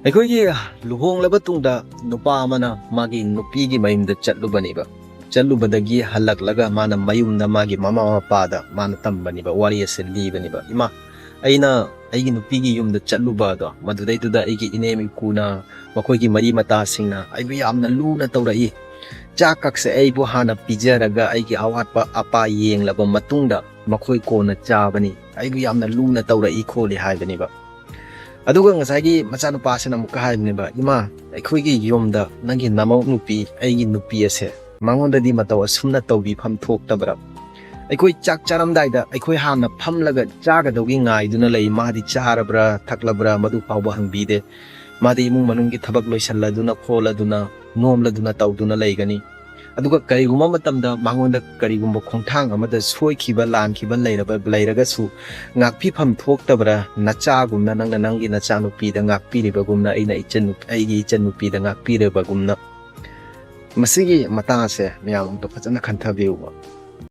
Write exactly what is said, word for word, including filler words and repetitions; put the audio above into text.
ꯑꯩꯈꯣꯏꯒꯤ ꯂꯨꯍꯣꯡꯂꯕ ꯇꯨꯡꯗ ꯅꯨꯄꯥ ꯑꯃꯅ ꯃꯥꯒꯤ ꯅꯨꯄꯤꯒꯤ ꯃꯌꯨꯝꯗ ꯆꯠꯂꯨꯕꯅꯦꯕ꯫ ꯆꯠꯂꯨꯕꯗꯒꯤ ꯍꯜꯂꯛꯂꯒ ꯃꯥꯅ ꯃꯌꯨꯝꯗ ꯃꯥꯒꯤ ꯃꯃꯥ ꯃꯄꯥꯗ ꯃꯥꯅ ꯇꯝꯕꯅꯦꯕ, ꯋꯥꯔꯤ ꯑꯁꯦ ꯂꯤꯕꯅꯦꯕ꯫ "ꯏꯃꯥ, ꯑꯩꯅ ꯑꯩꯒꯤ ꯅꯨꯄꯤꯒꯤ ꯌꯨꯝꯗ ꯆꯠꯂꯨꯕ ꯑꯗꯣ, ꯃꯗꯨꯗꯩꯗꯨꯗ ꯑꯩꯒꯤ ꯏꯅꯦꯝ ꯏꯀꯨꯅ, ꯃꯈꯣꯏꯒꯤ ꯃꯔꯤ ꯃꯇꯥꯁꯤꯡꯅ ꯑꯩꯕꯨ ꯌꯥꯝꯅ ꯂꯨꯅ ꯇꯧꯔꯛꯏ꯫ ꯆꯥꯛ ꯀꯛꯁꯦ ꯑꯩꯕꯨ ꯍꯥꯟꯅ ꯄꯤꯖꯔꯒ ꯑꯩꯒꯤ ꯑꯋꯥꯠꯄ ꯑꯄꯥ ꯌꯦꯡꯂꯕ ꯃꯇꯨꯡꯗ ꯃꯈꯣꯏ ꯀꯣꯟꯅ ꯆꯥꯕꯅꯤ꯫ ꯑꯩꯕꯨ ꯌꯥꯝꯅ ꯂꯨꯅ ꯇꯧꯔꯛꯏ ꯈꯣꯠꯂꯤ" ꯍꯥꯏꯕꯅꯦꯕ꯫ ꯑꯗꯨꯒ ꯉꯁꯥꯏꯒꯤ ꯃꯆꯥꯅꯨꯄꯥꯁꯤꯅ ꯑꯃꯨꯛꯀ ꯍꯥꯏꯕꯅꯦꯕ, "ꯏꯃꯥ, ꯑꯩꯈꯣꯏꯒꯤ ꯌꯨꯝꯗ ꯅꯪꯒꯤ ꯅꯃꯧ ꯅꯨꯄꯤ, ꯑꯩꯒꯤ ꯅꯨꯄꯤ ꯑꯁꯦ, ꯃꯉꯣꯟꯗꯗꯤ ꯃꯇꯧ ꯑꯁꯨꯝꯅ ꯇꯧꯕꯤꯐꯝ ꯊꯣꯛꯇꯕ꯭ꯔꯥ? ꯑꯩꯈꯣꯏ ꯆꯥꯛ ꯆꯥꯔꯝꯗꯥꯏꯗ ꯑꯩꯈꯣꯏ ꯍꯥꯟꯅ ꯐꯝꯂꯒ ꯆꯥꯒꯗꯧꯒꯤ ꯉꯥꯏꯗꯨꯅ ꯂꯩ꯫ ꯃꯥꯗꯤ ꯆꯥꯔꯕ꯭ꯔꯥ, ꯊꯛꯂꯕ꯭ꯔꯥ, ꯃꯗꯨ ꯐꯥꯎꯕ ꯍꯪꯕꯤꯗꯦ꯫ ꯃꯥꯗꯤ ꯏꯃꯨꯡ ꯃꯅꯨꯡꯒꯤ ꯊꯕꯛ ꯂꯣꯏꯁꯤꯜꯂꯗꯨꯅ, ꯈꯣꯠꯂꯗꯨꯅ, ꯅꯣꯝꯂꯗꯨꯅ ꯇꯧꯗꯨꯅ ꯂꯩꯒꯅꯤ꯫ ꯑꯗꯨꯒ ꯀꯔꯤꯒꯨꯝꯕ ꯃꯇꯝꯗ ꯃꯉꯣꯟꯗ ꯀꯔꯤꯒꯨꯝꯕ ꯈꯣꯡꯊꯥꯡ ꯑꯃꯗ ꯁꯣꯏꯈꯤꯕ, ꯂꯥꯟꯈꯤꯕ ꯂꯩꯔꯕ, ꯂꯩꯔꯒꯁꯨ ꯉꯥꯛꯄꯤꯐꯝ ꯊꯣꯛꯇꯕ꯭ꯔꯥ? ꯅꯆꯥꯒꯨꯝꯅ ꯅꯪꯅ ꯅꯪꯒꯤ ꯅꯆꯥꯅꯨꯄꯤꯗ ꯉꯥꯛꯄꯤꯔꯤꯕꯒꯨꯝꯅ ꯑꯩꯅ ꯏꯆꯟ-, ꯑꯩꯒꯤ ꯏꯆꯟꯅꯨꯄꯤꯗ ꯉꯥꯛꯄꯤꯔꯕꯒꯨꯝꯅ"꯫ ꯃꯁꯤꯒꯤ ꯃꯇꯥꯡ ꯑꯁꯦ ꯃꯌꯥꯝ ꯑꯝꯇ ꯐꯖꯅ ꯈꯟꯊꯕꯤꯌꯨꯕ꯫